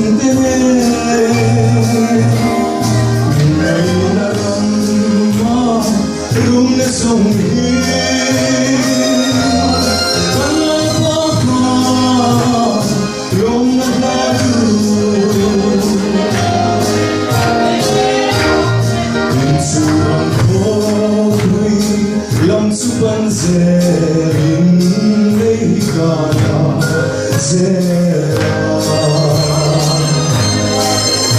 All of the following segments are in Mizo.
zawng te nen Ngaihna rama rumna zawng hi Kan Lalpa hma lawmna hla chu In chu ang khawpui lam chu ban zelin lei hi kana zel a.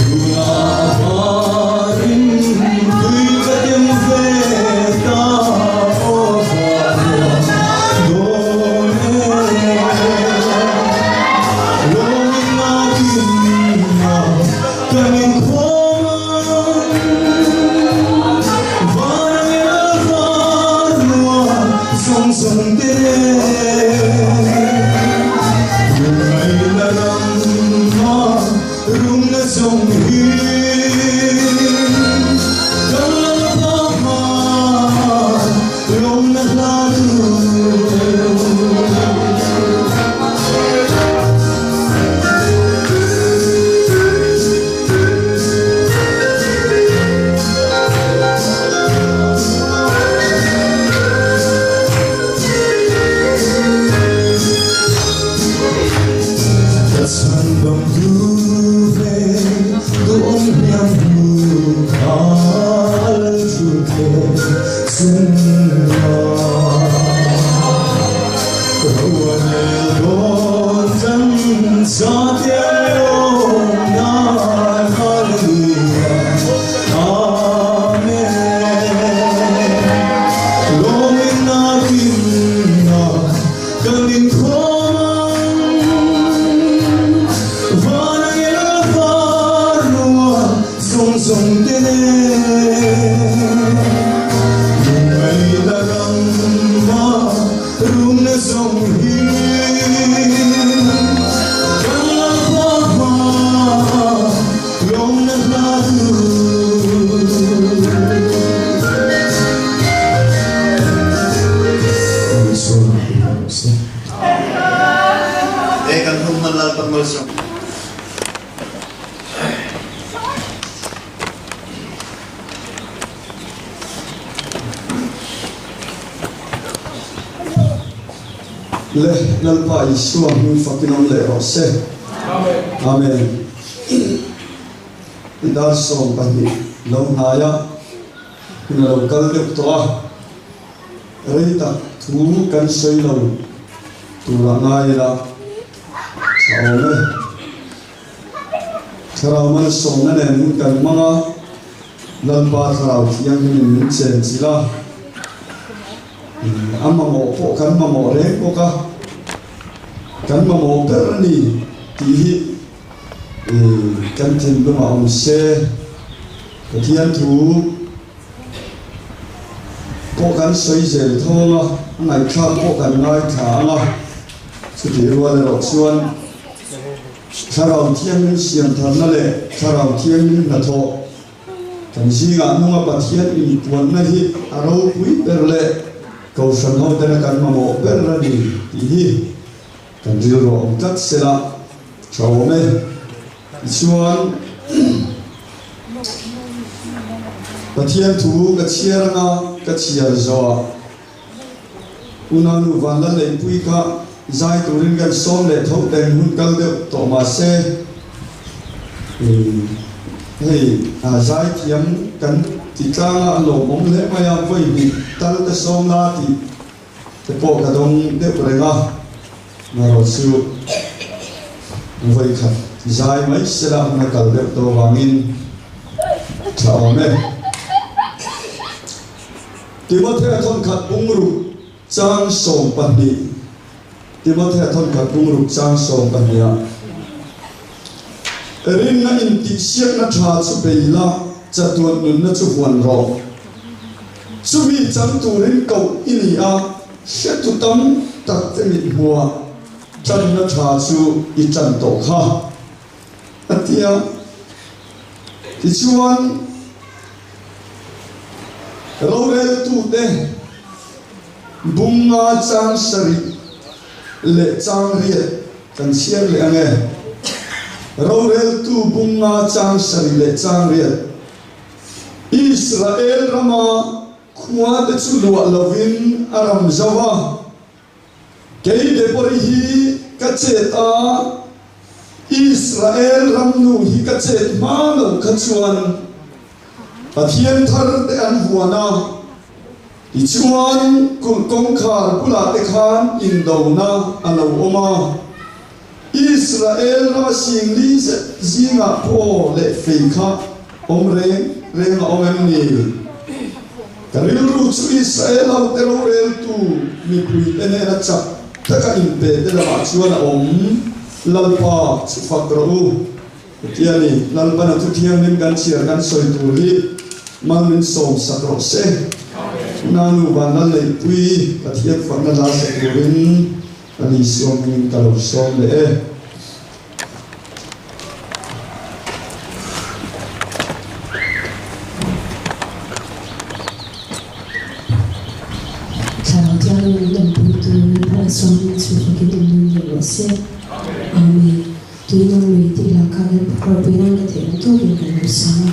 Tunah varin tui ka tem ve ta aw vanruang dawn e. Lawmin a kimna kan inkhawm ang. Vanangel vanruang zawng zawng te nen. Lungngaihna ramah Rumna zawng hi kan Lalpa hmaa lawmna hla chu. Ka chhan bang duh ve duhawm hliam hnu kha lal thur te chungah Roanel dawn kan zatiang lawm nan Hallelujah Amen Lawmin a kimna Kan inkhawm ang van angel var rual zawng zawng te nen. Lungngaihna rama rumna zawng hi kan Lalpa hmaa lawmna hla chu. E kan hun man lal pan mal sung. Le Lalpa Isua hming fakin awm leh rawh se. Amen. Dar 12 lo hnai a, hun a lo kal deuh tawh a. Rei tak thu kan sawi lo turah ngai ila a awm e. Thlarau malsawmna nen hun kan hmang a, Lalpa Thlarau Thianghlimin min chen chilh a, a mamawh pawh kan mamawh reng bawk a, kan mamawh ber a ni tih hi kan thinlungah awm se. Pathian thu. Pawh kan sawi zel thawng a, a ngaihthlak pawh kan ngaithla ang a, chutih rual erawh chuan Thlarau Thianghlim siamtharna leh Thlarau Thianghlim hnathawh kan zingah nunga Pathian inpuanna hi a ropui ber leh Kohhran hotena kan mamawh ber a ni tih hi kan rilru a awm tlat sela tha awm e. Tichuan, Pathian thu ka chhiar anga ka chhiar zawhah Unau nu Vanlalneihpui kha zai turin kan sawm leh tho teng hun kal deuh tawh mah se, hei zai thiam kan ti tlang a, a lawmawm hle mai a, vawi hnih tal ka sawm la tih te pawh ka dawng deuh reng a. Erawh chu vawi khat zai mai sela hun a kal deuh tawh avangin tha awm e. Timothea thawnkhat bungruk chang 12 Timothea thawnkhat bungruk chang 12 ah Rinna intihsiakna tha chu bei la, chatuan nunna chu huan rawh. Chumi chang turin koh i ni a. Hretu tam tak te mit hmuah tanna tha chu i tan tawh kha, a ti a. Tichuan, roreltute bunga chang sarih leh chang riat kan chhiar leh ang e. Roreltu bunga chang sarih leh chang riat. Israel rama khuate chu luah lovin a ram zo a. Kei Debori hi ka chet a, Israel ram nu hi ka chet hma lo kha chuan Pathian thar te an huan a, tichuan kulh kawngkhar bulah te khan indona a lo awm a. Israel rama singli zet zingah phaw leh fei kha awm reng reng a awm em ni? Ka rilru chu Israel hote roreltu mipuite nena chak taka inpe te lamah chuan a awm. Lalpa chu fak rawh u. Hetia ni, Lalpana thu thianghlim kan chhiar kan sawi tur hi mal min sawm sak rawh se. Nanu Vanlalneihpui Pathian fakna hla sa turin Ka ni sawmin ka lo sawm leh e. Thlarau Thianghlim min awmpui turin Lalpa sawmin chhungkakin in nun leh rawh se. Amen. Tuinang lui tih lah kha Lalpa ropui nan ka theih ang tawkin kan lo sang a.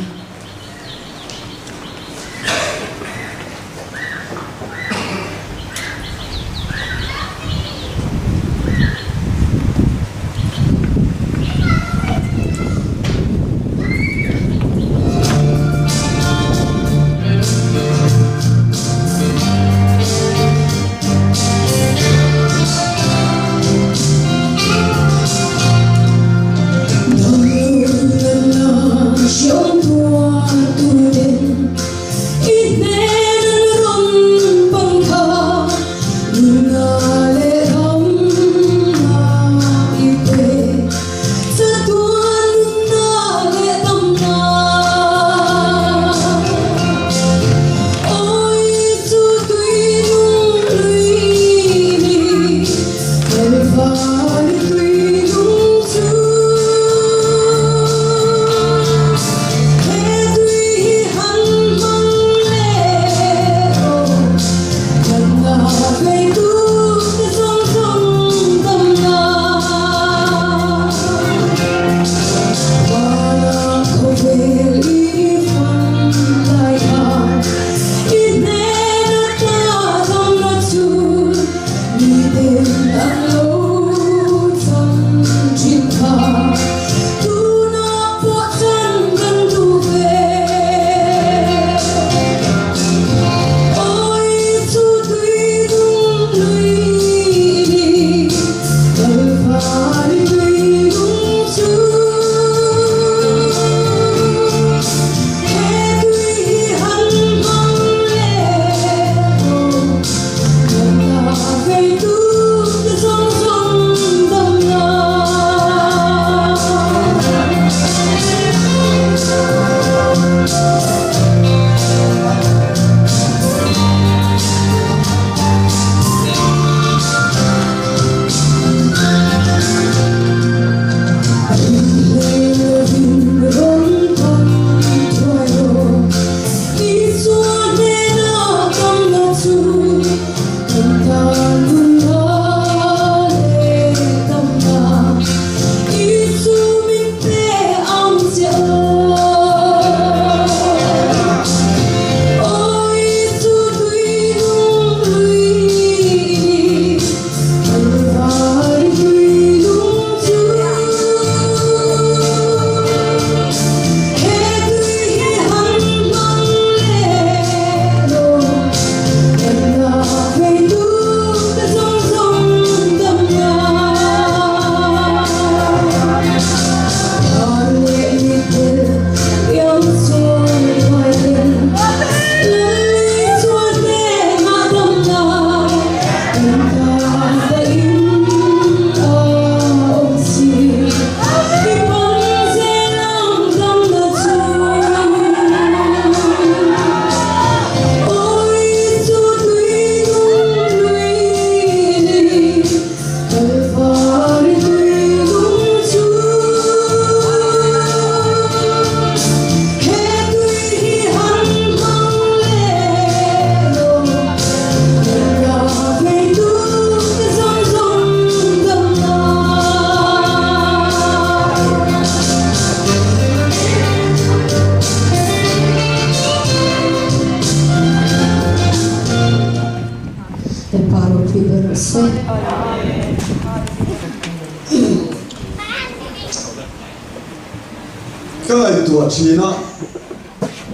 Ka ngaihtuah thin a,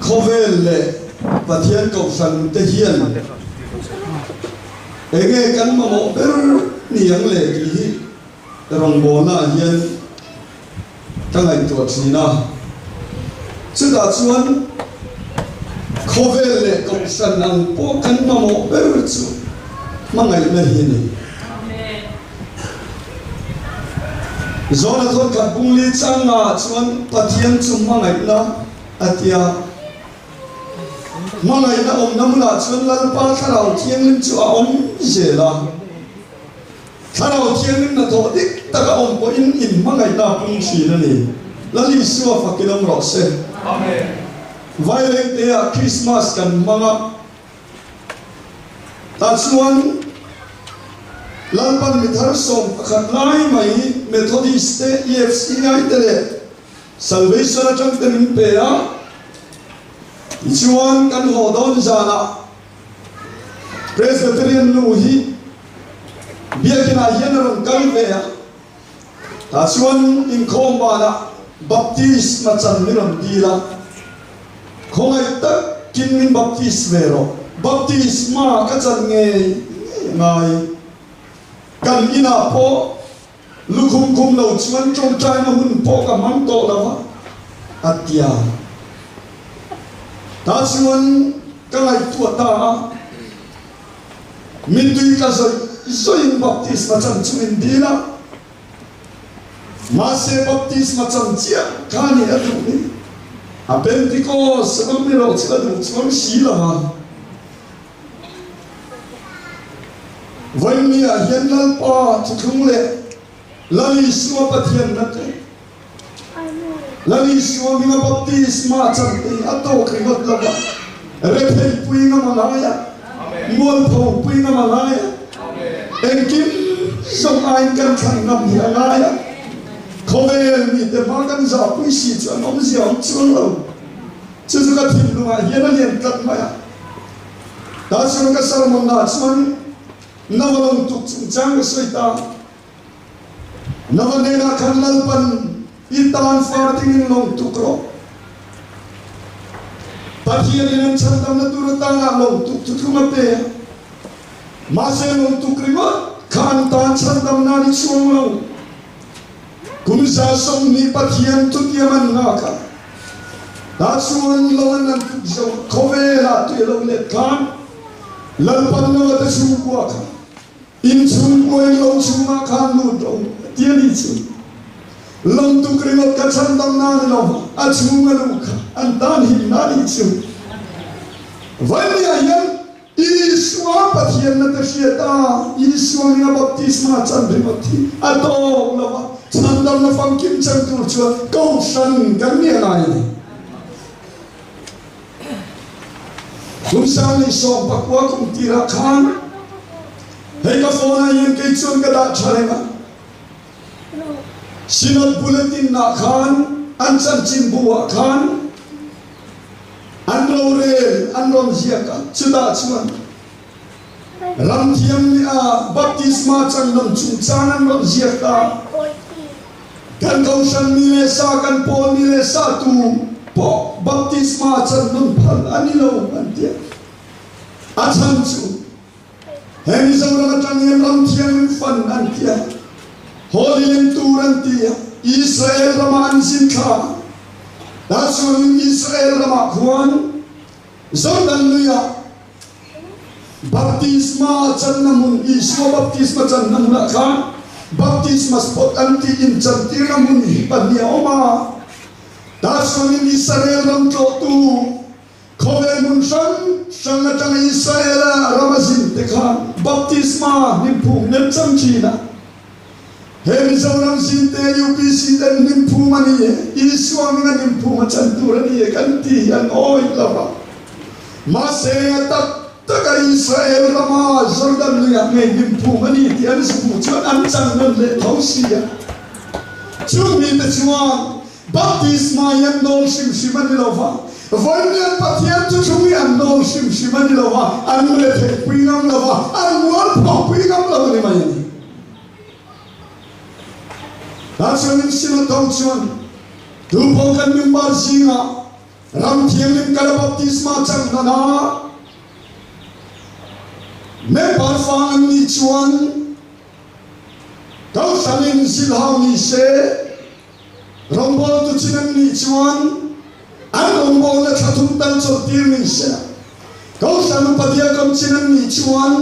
khawvel leh Pathian kohhran te hian enge kan mamawh ber ni ang le tih hi rawngbawlna ah hian ka ngaihtuah thin a. Chutah chuan khawvel leh kohhran ang pawh kan mamawh ber chu hmangaihna hi a ni. Zawna thawnkhat bungli changa chuan Pathian chu hmangaihna a ti a. Hmangaihna awmna hmunah chuan Lalpa Thlarau Thianghlim chu a awm zel a. Thlarau Thianghlim hnathawh dik tak a awm pawhin inhmangaihna a pung thin a ni. Lal Isua fakin awm rawh se. Vailengteah Krismas kan hmang a. Tah chuan Lalpan mi thar 11 lai mai Methodist te, EFCI te leh Salvation atang te min pe a. Tichuan kan haw dawn zanah Presbyterian nu hi biakinah hian a rawn kal ve a. Tah chuan inkhawm banah Baptist machan min rawn dil a, Khawngaih takin min Baptist ve rawh, Baptist ma ka chan ngei ngei a ngai. Kan inah pawh lukhum khum lo chuan tawngtaina hun pawh ka hmang tawh lo a, a ti a. Tah chuan ka ngaihtuah ta a. Mittui ka zawih zawihin baptisma chan chu min dil a, mahse baptisma chan chiah kha a nih a duh ni. A Pentikos ram erawh chu a duh chuang si lo a. Vawinia hian Lalpa thuthlung leh Lal Isua Pathianna te, Lal Isua hminga baptisma chan te hi a tawk ringawt lo va, retheipui ngam a ngai a, mualphopui ngam a ngai a, engkim zawng aiin kan thlan ngam hi a ngai a. Khawvel mite hma kan zahpui si chu an awmzia awm chuang lo. Chu chu ka thinlungah hian a lian tlat mai a. Tah chuan ka sermon ah chuan Navalawng tuk chungchang ka sawi ta. Nava hnenah khan Lalpan i tan far dingin lawng tuk rawh. Pathianin an chhandamna tur atana lawng tuk chu thlung a pe a. Mahse lawng tuk ringawt kha an tan chhandamna a ni chuang lo. Kum 20 Pathian thutiam an nghak a. Tah chuan lo an an tuk zo khawvelah tui a lo let khan Lalpan Nova te chhungkua kha In chhungkuain lo chhungah khan lut rawh u, a ti a nih chu. Lawmtuk ringawt ka chhan dang na ni lo, a chhung a luh kha an tan him na nih chu. Vainia hian Isua Pathianna te hriat a, Isua hminga baptisma chan ringawt hi a tawk lo a, chhandamna famkim chan tur chuan kohhran kan ni a ngai a ni. Kum 19 kum tirah khan hei ka phone ah hian kei chuan ka dah tha reng a. Synod Bulletin ah khan an chanchin bu ah khan an rorel an rawn ziak a, chutah chuan ramthiam nih a baptisma changdam chungchang an rawn ziak ta. Kan kohhran mi leh sa, kan pawl mi leh sa tu pawh baptisma chan nawn phal a ni lo an ti a. A chhan chu he Mizoram atang hian ram thianghlim fan an ti a, Holy Land tur an ti a, Israel ramah an zin thla a. Tah chuanin Israel ramah khuan Jordan luiah Baptisma channa hmun, Isua baptisma channa hmunah khan baptisma spot an tih inchantirna hmun hi pahnih a awm a. Tah chuanin Israel ram tlawhtu khawvel hmun hrang hrang atanga Israela ram a zin te khan baptisma hlimphum nem chang thin a. He Mizoram zinte UPC ten hlimphum a ni e, Isua hminga hlimphum a chan tur a ni e kan ti hi an awih lo va. Mahse a tak taka Israel rama Jordan luiah ngei hlimphum a ni tih an hmuh chuan an chang nawn leh tho si a. Chung mite chuan Baptisma hi an dawl hrim hrim a ni lo va, Vawiin Pathian chu chung hi an dawl hrim hrim a ni lo va, an retheihpui ngam lo va, an mualphawpui ngam lo a ni mai a ni. Tah chuanin Synod ho chuan. Tu pawh kan member zingah ram thianghlim kala baptisma chang hlan a, member fang an nih chuan Kohhranin zilhau ni se, rawngbawltu chin an nih chuan an rawngbawlna thla thum tal chawlhtir ni se, Kohhran upa diakon chin an nih chuan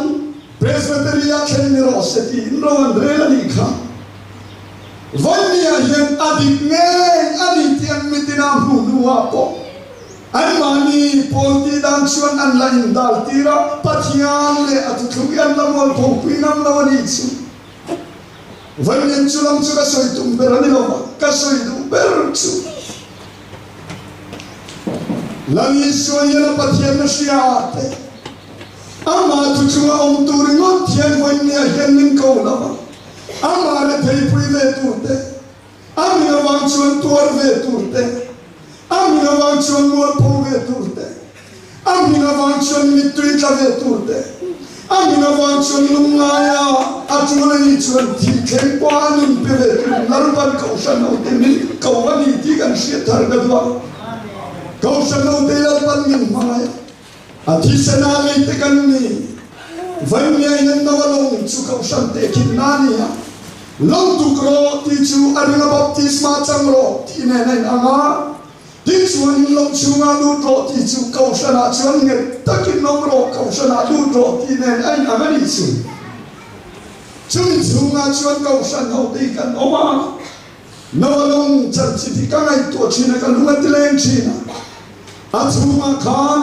Presbytery-ah thlen ni rawh se tiin ro an rel a nih kha. Vawinia hian a dik ngei a ni tih an mitin a hmuh hnuah pawh anmahni pawl tih dan chuan an la indal tir a, Pathian leh a thuthlung hi an la mualpho pui ngam lo a nih chu. Vawiin chu lam chu ka sawi tum ber a ni lo va, ka sawi duh ber chu Lal Isua hian a Pathianna hria a te, amah thu chunga awm tur ringawt hian vawinia hian min ko lo va, Amah retheipui ve tur te, a min avang chuan tuar ve tur te, a min avang chuan mualpho ve tur te, a min avang chuan mittui tla ve tur te, a min avang chuan lungngaia a tul a nih chuan thih thleng pawha a nun pe ve tur Lalpan Kohhran hote min ko a ni tih kan hriat thar ka duh a. Kohhran hote Lalpan min hmangaih a, a thisen a lei te kan ni. Vaimia in an no a lawng chu Kohhran tehkhinna a ni a, Lo tuk rawh tih chu a ringa baptisma chang rawh tih nen a inang a, tichuan in lo chhungah lut rawh tih chu Kohhranah chuan nghet takin awm rawh, Kohhranah lut rawh tih nen a inang a nih chu. Chumi chhungah chuan Kohhran hote hi kan awm a, no a lawng chanchin hi ka ngaihtuah thin a, ka lung a tileng thin a, a chhungah khan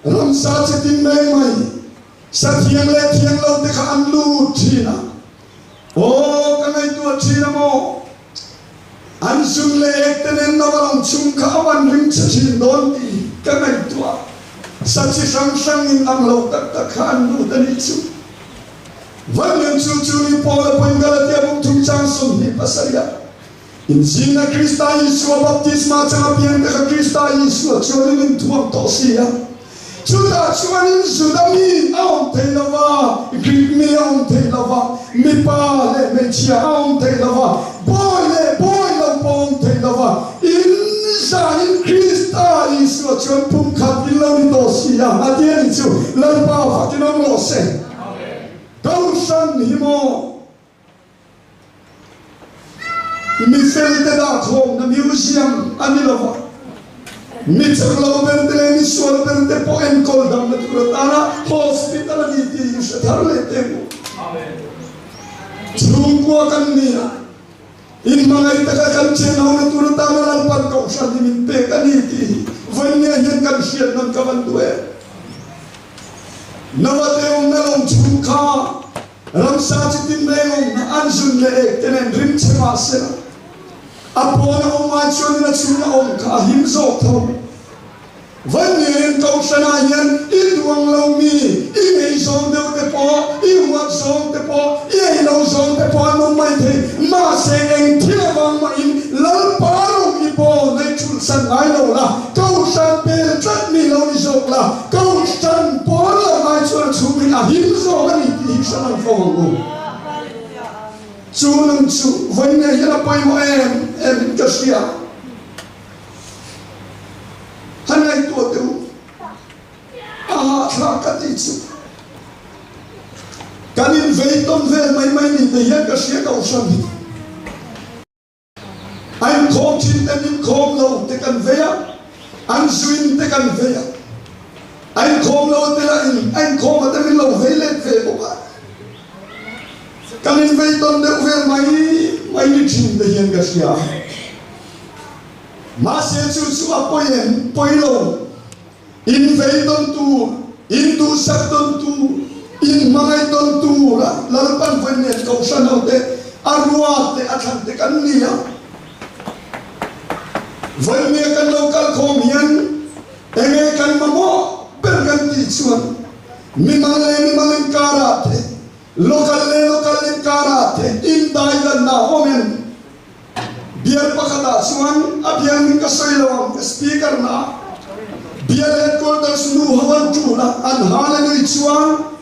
Ramsa chi tin mai mai, sa thiang leh thiang lo te kha an lut thin a. Aw, ka ngaihtuah thin a maw? An zun leh ek te nen no a lo chhung kha a van ring che thin dawn tih ka ngaihtuah. Sa chi hrang hrang in ang lo tak tak kha an lut a nih chu. Vanlian chu chu ni Paula pawhin Galatia buk thum chang 27 ah Inzingna Krista Isua baptisma chang apiang te kha Krista Isua chuan in inthuam tawh si a. Chutah chuan in Juda mi a awm thei lo va, Greek mi a awm thei lo va, mipa leh hmeichhia a awm thei lo va, bawi leh bawi lo pawh a awm thei lo va, in zahin Krista Isua chuan pumkhat in lo ni tawh si a, a ti a ni chu. Lalpa fakin awm rawh se. Kohhran hi maw? Mi felte dahkhawmna museum a ni lova, mi chaklo berte leh mi sual berte pawh enkawl damna tur atana hospital a ni tih hi hre thar leh teh mu. Chhungkua kan ni a, inhmangaih taka kan chenhona tur atana Lalpan Kohhran hi min pek a ni tih hi vawinia hian kan hriat nawn ka van duh em. Navate awmna lawng chhung kha Ramsa chi tin reng awmna an zun leh ek te nen rim che mah se la, a pawn a awm ai chuanin a chhung a awm kha a him zawk tho. Vanniain Kohhranah hian i duang lo mi, i ngei zawng deuh te pawh, i huat zawng te pawh, i ei lo zawng te pawh an awm mai thei. Mahse eng thil avang mahin Lalpa rawng i pawn a i thulhsan ngai lo la, Kohhran pel tlat mi lo ni zawk la, Kohhran pawn lo ngai chuan a chhungin a him zawk a ni tih hi hran an fo ang u. Chu nun chu vawi ngei hian a pawimawh em em in ka hria. Han ngaihtuah teh u, a hahthlak ka tih chu. Kan invei tawn vel mai mai ni te hian ka hria Kohhran hi. A inkhawm thin ten inkhawm lo te kan vei a, an zuin te kan vei a. A inkhawm lo te lah in a inkhawm a te min lo vei let ve bawk a. Kan invei tawn deuh vel mai mai ni thin te hian ka hria. Mahse chu chu a pawi em? Pawi lo. Invei tawn tur, induhsak tawn tur, inhmangaih tawn tur a Lalpan vawinet Kohhran ho te a ruat leh a thlan te kan ni a. Vawinia kan lo kal khawm hian enge kan mamawh ber kan tih chuan mimal leh mimal inkarah te, local leh local inkarah te indaidanna a awm em? Bial pakhatah chuan a bial min ka sawi lo ang, speaker na bial headquarters nu ho an tul a, an hallelui chuan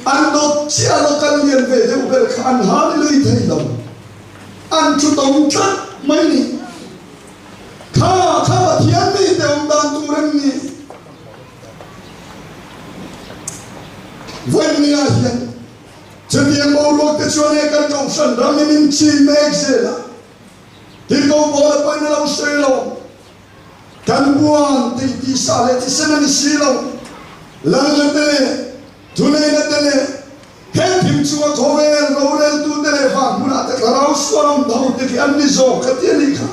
an dawt chiah local lian ve deuh ber kha an hallelui thei lo, an thu tawng tlat mai ni. chuan he kan kohhran ram hi min chim mek zel a, Tirhkoh Paula pawhin a lo sawi lo. Kan buan tih tisa leh thisen a ni si lo. Lalna te leh thuneihna te leh he thim chunga khawvel roreltute leh van hmunah te thlarau sual awm tho te khi an ni zawk ka ti a nih kha.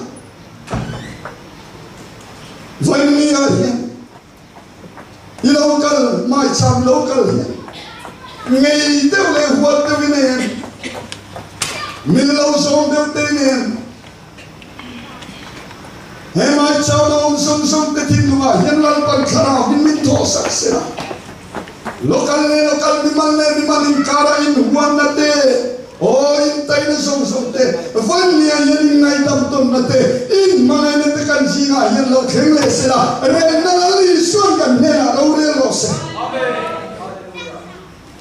Vawinia hian i lo kal, maicham lo kal hian ngei deuh leh huat deuh i nei em? Min lo zawng deuh te i nei em? He maicham a awm zawng zawng te thinlungah hian Lalpan thlarau in min thawh sak se la, local leh local, mimal leh mimal inkara inhuanna te, Aw, in taina zawng zawng te, Vannia hian in ngaihdam tawnna te, in hmangaihna te kan zingah hian lo thleng leh se la, remna Lal Isuan kan hnenah lo rel rawh se.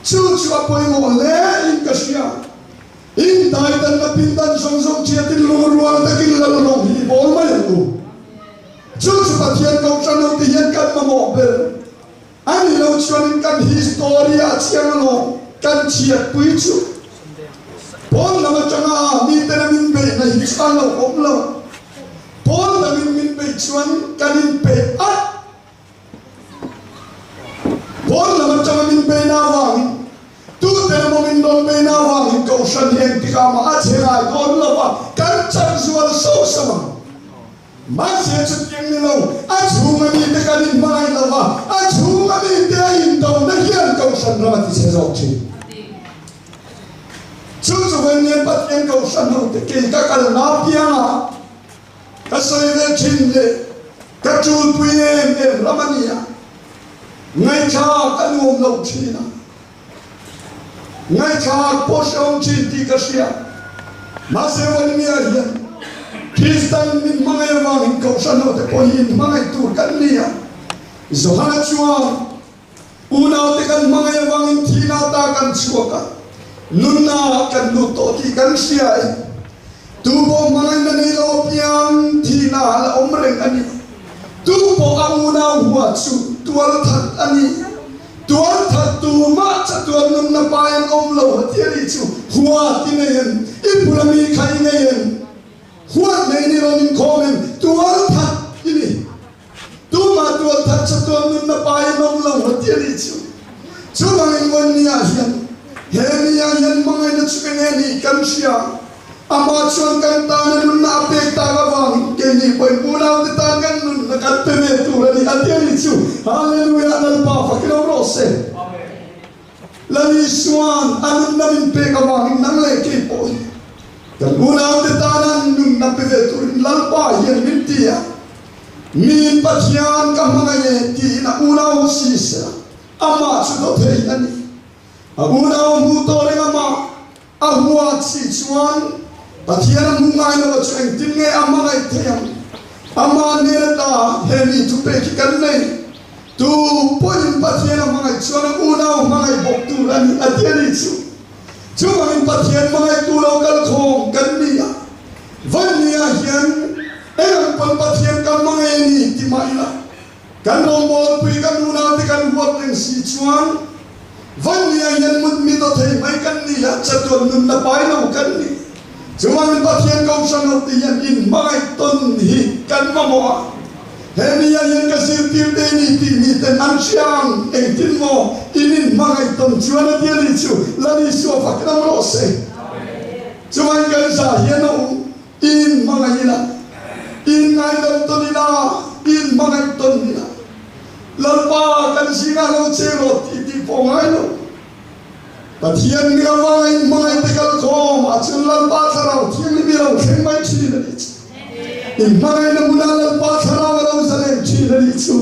Chu chu a pawimawh hle in ka hria. In daidanna pindan zawng zawng thiatin lungrual takin Lal rawng hi i bawl mai ang u. Chu chu Pathian kohhran ho te hian kan mamawh ber. A ni lo chuanin kan history ah chiang alawm kan chhiatpui chu. Pawn lam atanga miten a min beihna hi chu a lo awm lo. Pawn lamin min beih chuan kan inpeih a. Pawn lam atanga min beihna avangin tute emaw min rawn beihna avangin Kohhran hi engtikah mah a che ngai dawn lo va, kan chan zual sauh sauh ang. Mahse chutiang ni lo, a chhunga mite kan inhmangaih lo va, a chhunga mite a indona hian Kohhran ram a tichhe zawk thin. Chu chu Vengnian Pathian Kohhran hote kei ka kalna pianga ka sawi ve thin leh ka tulpui em em ram a ni a, ngaithla ka nuam lo thin a. Ngaihthlak pawh hrehawm thin tih ka hria. Mahse Vawlmia hian Kristan min hmangaih avangin Kohhran hote pawh hi inhmangaih tur kan ni a. Johana chuan unaute kan hmangaih avangin thihna ata kan chhuak a, nunna kan lut tawh tih kan hria e. Tu pawh hmangaihna nei lo apiang thihna a la awm reng a ni. Tu pawh a unau hua chu tual that a ni. Tual that tu mah chatuan nunna pa in awm lo a ti a nih chu. Huat i nei em? I bula mi kha i nei em? Huat nei ni rawn inkhawm em? Tual that i ni. Tumah tual that chatuan nunna pa in awm lo a ti a nih chu. Chuvangin Vawnnia hian he mi ah hian hmangaihna chu eng nge nih kan hria. Amah chuan kan tana nunna a pek tak avangin keini pawhin unaute tan kan nunna kan pe ve tur a ni a ti a ni chu. Hallelujah! Lalpa fakin awm rawh se. Lal Isua'n a nunna min pek avangin nang leh kei pawh hi kan unaute tana nunna pe ve turin Lalpa hian min ti a. Miin Pathian ka hmangaih e tiin a unau ho si sela amah chu dawt thei a ni. A unau hmuh tawh reng amah A huat si chuan Pathian a hmu ngai lo a chu engtin nge a hmangaih thei ang? Amah hnen ata he mi thupek hi kan nei, Tu pawhin Pathian a hmangaih chuan a unau hmangaih bawk tur a ni, a ti a ni chu. Chuvangin Pathian hmangaihtu lo kal khawm kan ni a, Vannia hian eng ang pawn Pathian ka hmangaih a ni ti mah ila, Kan rawngbawlpui kan unaute kan huat reng si chuan Vannia hian mut mi dawt thei mai kan ni a, chatuan nunna pai lo kan ni. Chuvangin Pathian Kohhran hote hian inhmangaih tawn hi kan mamawh a. He nia hian ka zirtirte i ni tih mi ten an hria ang, engtin maw in inhmangaih tawn chuan a ti a ni chu Lal Isua fak ram rawh se. Chuvangin kan za hian a um. In hmangaih ila, in ngaidam tawn ila, in hmangaih tawn ila. Lalpa kan zingah lo che rawh tih tih pawh ngai lo. Pathian mi avanga in hmangaih te kal khawm ah chuan Lalpa Thlarau Thianghlim i lo thleng mai thin a nih chu. In hmangaihna hmunah Lalpa Thlarau a lo zalen thin a nih chu.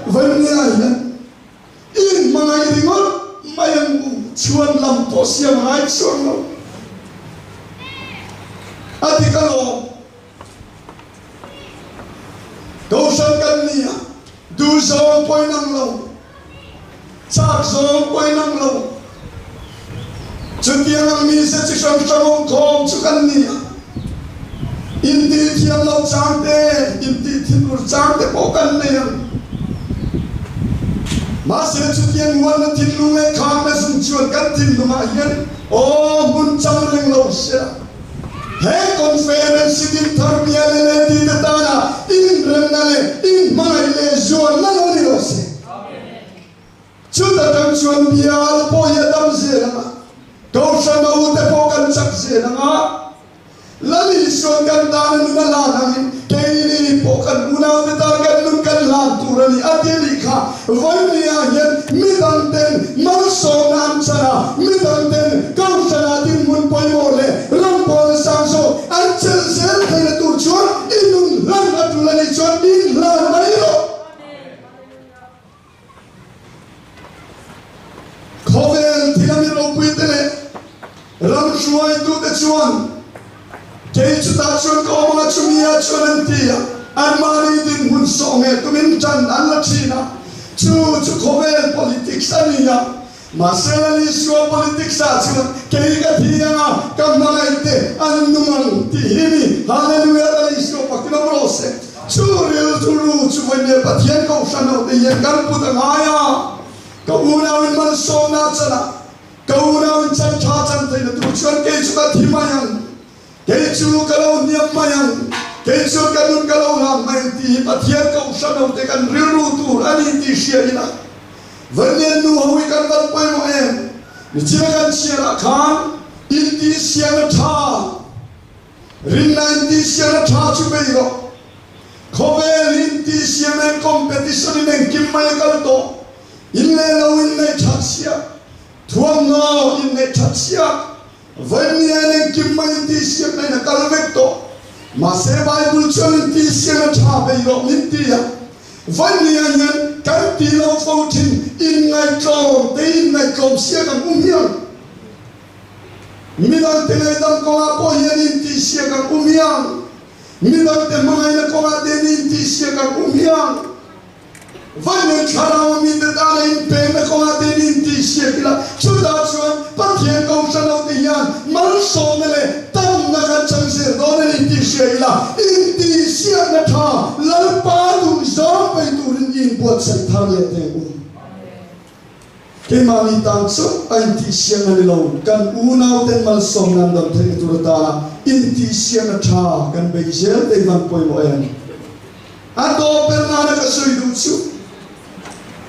Vawinia hian in hmangaih ringawt mai ang u, chhuan lam pawh siam ngai chuang lo. A dik alawm. Kohhran kan ni a, duh zawng pawh inang lo, chak zawng pawh inang lo. Chutiang ang mize chi hrang hrang awm khawm chu kan ni a, intih thiam loh chang te, intih thinur chang te pawh kan nei ang. Mahse chutiang huanna thinlung leh khangna zung chuan kan thinlungah hian. Aw hmun chang reng lo sela, he conference hi Dinthar bial leh tite tana inremna leh inhmangaih leh zualna lo ni rawh se. Chuta tang chuan bial pawh hi a dam zel ang a, Kohhran a ute pawh kan chak zel ang a, Lal Isuan kan tan a nun a hlan angin keini pawh kan unaute tan kan nun kan hlan tur a ni a ti nih kha. Vawinia hian midang ten malsawmna an chan a, midang ten Kohhrana dinhmun pawimawh leh rawngbawlna sang zawk an chelh zel theihna tur chuan i nun hlan a tul a nih chuan in hlan mai rawh. Khawvel thila mi ropuite leh ram hruaitute chuan kei chutah chuan ka awm anga chumi ah chuan an ti a, anmahni dinhmun sawh nge tumin tan an la thin a, chu chu khawvel politics a ni a, mahse Lal Isua politics ah chuan kei ka thi anga ka hmangaihte an nung ang tih hi ni. Hallelujah Lal Isua pakin awm rawh se. Chu rilru chu vawinia Pathian kohhran ho te hian kan put a ngai a, ka unauin malsawmna a chan a, ka unauin chan tha chan theihna tur chuan kei chu ka thi mai ang, kei chu ka lo hniam mai ang, kei chuan ka nun ka lo hlang mai ang tih hi Pathian kohhran ho te kan rilru tur a ni tih hria ila vawinia nu ho hi kan van pawimawh em? Nichina kan chhiarah khan intihsiamna tha Rinna intihsiamna tha chu bei rawh. Khawvel hi intihsiam eng competition in engkim mai a kal tawh. In leh lo in neih that chiah, thuamhnaw in neih that chiah, vawinia in engkim mai intihsiamna in a kal vek tawh. Mahse Bible chuan intihsiamna tha bei rawh min ti a. Vawinia hian kan ti lo fo thin, inngaihtlawm te inngaihtlawm siak ang u hmiang. Midangte ngaihdam kawngah pawh hian intihsiak ang u hmiang. Midangte hmangaihna kawngah te hian intihsiak ang u hmiang. Vawiin thlarau a mite tana inpekna kawngah te hian intihsiak ila, chutah chuan Pathian kohhran ho te hian malsawmna leh tamna kan chang zel dawn a ni tih hria ila, intihsiakna tha Lalpa duhzawng pei turin i inbuatsaih thar leh teh ang u. Keimahni tan chauh a intihsiakna ni lo, kan unauten malsawmna an dam theihna tur atana intihsiakna tha kan bei zel te hi van pawimawh em? A tawp ber nana ka sawi duh chu,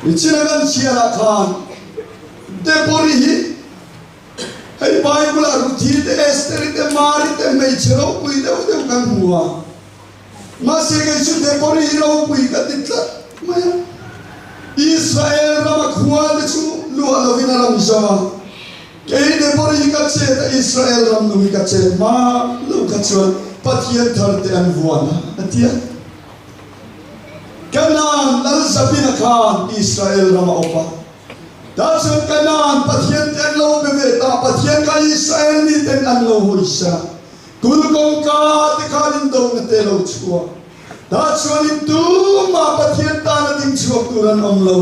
nichina kan chhiarah khan Debori hi hei Bible-ah Ruthi te, Esteri te, Mari te hmeichhe ropui deuh deuh kan hmu a. Mahse kei chu Debori hi ropui ka ti tlat mai a. Israel rama khua te chu luah lovin a ram zo a. Kei Debori hi ka chet a, Israel ram nu hi ka chet hma lo kha chuan Pathian thar te an vuan a, a ti a. Kanaan lal Zabina khan Israel ram a awp a. Tah chuan Kanaan Pathian te an lo be ve ta, Pathian kha Israel miten an lo hawisa. Kul kawngka te khan in do na te lo chhuak. Tah chuan in tumah Pathian tana ding chhuak tur an awm lo.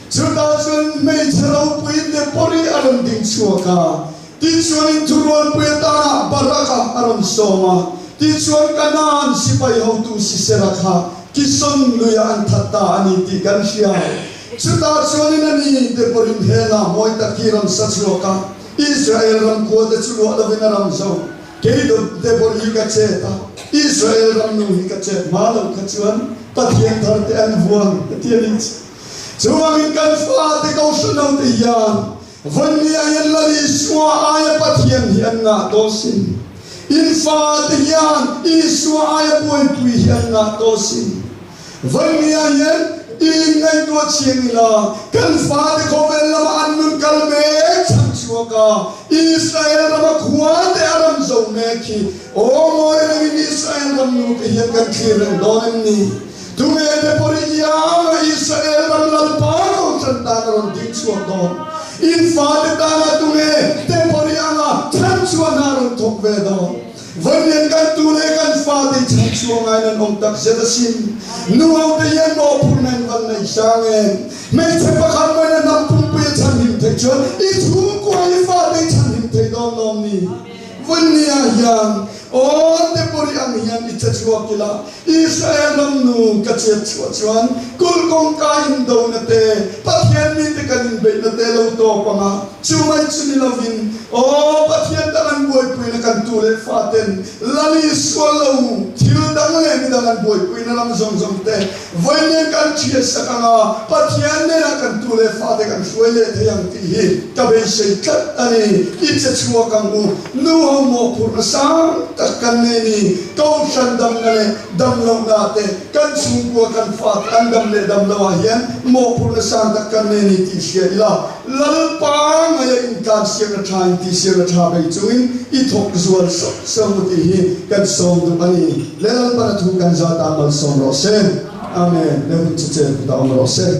Chutah chuan hmeichhe ropui Debori a rawn ding chhuak a. Tichuan in thurualpui atana Barak-a a rawn sawm a. Tichuan Kanaan sipai hotu Sisera kha Kison luiah an that ta a ni tih kan hria. Chutah chuan in a ni Deborin he hla mawi tak hi rawn sa chhuak a. Israel ram khua te chu luah lovin a ram zo. Kei Debor hi ka chet a, Israel ram nu hi ka chet hma lo kha chuan Pathian thar te an vuan ka ti a nih chu. Chuvangin kan fate kohhran ho te hian vawinia hian Lal Isua aia Pathian hi an ngah tawh sin. In fate hian Isua aia buaipui hi an ngah tawh sin. Vawinia hian i inngaihtuah chiang ila, kan fate khawvel lama an nun kal mek chhan chhuak a, Israel rama khua te a ram zo mek hi aw ngawi rengin Israel ram nu te hian kan thlir reng dawn em ni? Tunge te pawh ri ianga Israel ram Lalpa kohhran tan a rawn ding chhuak dawn? In fate tana tunge te pawh ri anga chhan chhuahna a rawn thawk ve dawn? Vawiin kan tu leh kan fate i chhan chhuah ngaiin an awm tak zet asin. Nu ho te hian mawhphurhna in van nei sang em? Hmeichhe pakhat mawiin a hnam pumpui a chhan him theih chuan i chhungkua i fate i chhan him thei dawn lawm ni? Vawiin ah hian aw te pawh. Debori ang hian i che chhuak ila, Israel ram nu ka chet chhuah chuan kulh kawngka indona te, Pathian mite kan inbeihna te lo tawp ang a, chu mai chu ni lovin, aw Pathian dang an buaipuina kan tu leh fa ten Lal Isua lo thil dang leh midang an buaipuina lam zawng zawng te Vawiin kan thiat sak ang a, Pathian nena kan tu leh fate kan hruai leh thei ang tih hi ka beisei tlat a ni. I che chhuak ang u. Nu ho mawhphurhna sang tak kan nei ni. Kohhran damna leh dam lohna te, kan chhungkua kan fate an dam leh dam loh ah hian mawhphurhna sang tak kan nei ni tih hria ila, Lalpa ngaia intlan siamna tha in tih siamna tha bei chungin i thawk zual sauh sauh u tih hi kan sawm duh a ni. Le Lalpana thu kan zat ah malsawm rawh se. Amen. Le hun chu chen kutah awm rawh se.